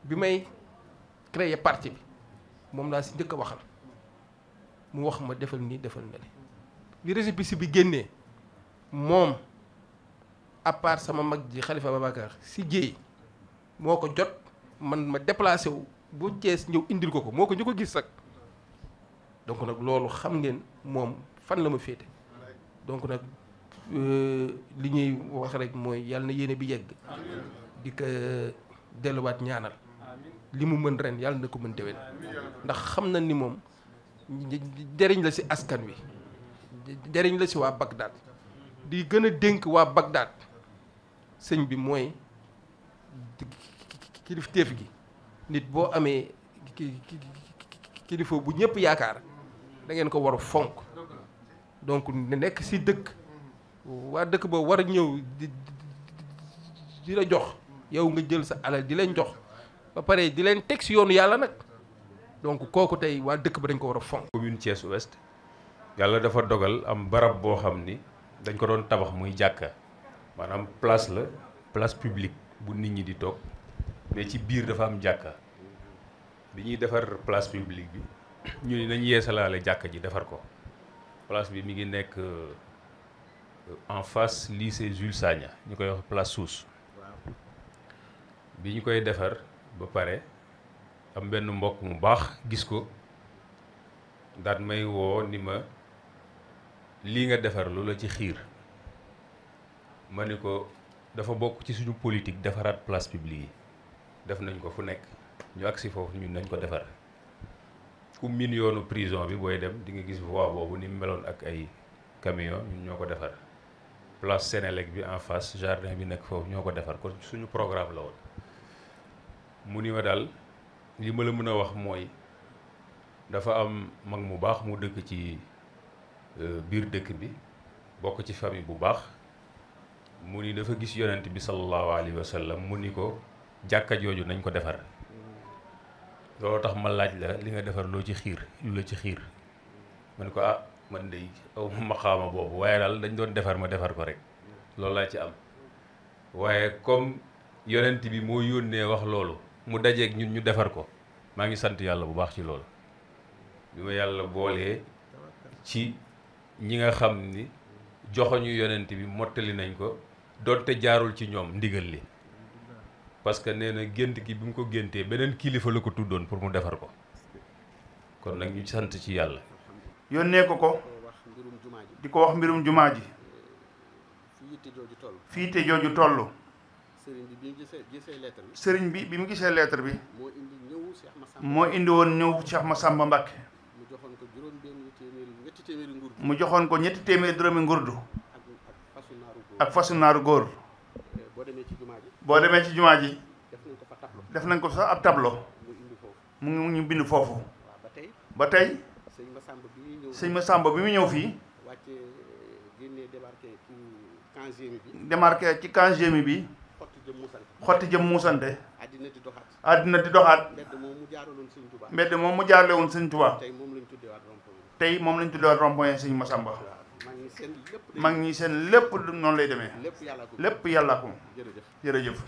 bi may créer parti bi moom laa si njëkk a waxal mu wax ma defal nii defal na li récépissé bi génnee moom à part sama mag ji Khalifa Babacar si jéey moo ko jot man ma déplacé wu bu Thiès ñëw indil ko moo ko ñu ko gis sax donc nag loolu xam ngeen moom fan la ma féete donc nag li ñuy wax rek mooy yàlla na yéene bi yegg di ko delluwaat ñaanal li mu mën ren yàlla na ko mën déwén ndax xam na ni moom jëriñ la si askan wi jëriñ la si waa Bagdad di gën a dénk waa Bagdad sëñ bi mooy kilifteef gi nit boo amee kilifa bu ñëpp yaakaar da ngeen ko war a fonk donc nekk si dëkk waa dëkk ba war a ñëw di la jox yow nga jël sa alal di leen jox ba pare di leen teg si yoonu yàlla nag donc kooku tey waa dëkk ba dañ ko war a fonk. commune Thiès Ouest yàlla dafa dogal am barab boo xam ni dañ ko doon tabax muy jàkka maanaam place la place publique bu nit ñi di toog mais ci biir dafa am jàkka bi ñuy defar place publique bi ñu ni nañ yeesalaale jàkka ji defar ko place bi mi ngi nekk en face lycée Jules Sagna ñu koy wax place Sousse bi ñu koy defar ba pare am benn mbokk mu baax gis ko daan may woo ni ma lii nga defar lu la ci xiir ma ni ko dafa bokk ci suñu politique defaraat place publique yi def nañ ko fu nekk ñu agsi foofu ñun nañ ko defar ku min yoonu prison bi booy dem di nga gis voie boobu ni meloon ak ay camion ñun ñoo ko defar place Sénélec bi en face jardin bi nekk foofu ñoo ko defar kon suñu programme la woon mu ni ma daal li ma la mën a wax mooy dafa am mag mu baax mu dëkk ci biir dëkk bi bokk ci famille bu baax mu ni dafa gis yonent bi sallallahu alayhi wa sallam mu ni ko jàkka jooju nañ ko defar loolu tax ma laaj la li nga defar loo ci xiir lu la ci xiir ma ne ko ah man de aw ma xaama boobu waaye daal dañ doon defar ma defar ko rek loolu laa ci am waaye comme yonent bi moo yónnee wax loolu mu dajeeg ñun ñu defar ko maa ngi sant yàlla bu baax ci loolu bi ma yàlla boolee ci ñi nga xam ni joxoñu yonent bi mottali nañ ko doonte jaarul ci ñoom ndigal li parce que nee na gént gi bi mu ko géntee beneen kilifa la ko tuddoon pour mu defar ko kon nag ñu sant ci yàlla. yónnee ko di ko wax mbirum jumaa ji fii te jooju toll sëriñ bi mu gisee lettre bi moo indi woon ñëw Cheikh Massamba Mbacké mu joxoon ko ñetti téeméeri dërëmi ngurdu ak fasu naaru góor boo demee ci jumaa ji def nañ ko sax ab tableau mu ngi ñu bind foofu ba tey sëñ Massamba bi mu ñëw fii démarqué ci Kangémi bi xotti jëm muusante àddina di doxaat mbedd moom mu jaarle woon sëñ Tuubaa tey moom lañ tuddewaat rond-point sëñ Massamba mag ñi seen lépp noonu lay demee lépp yàlla ko jërëjëf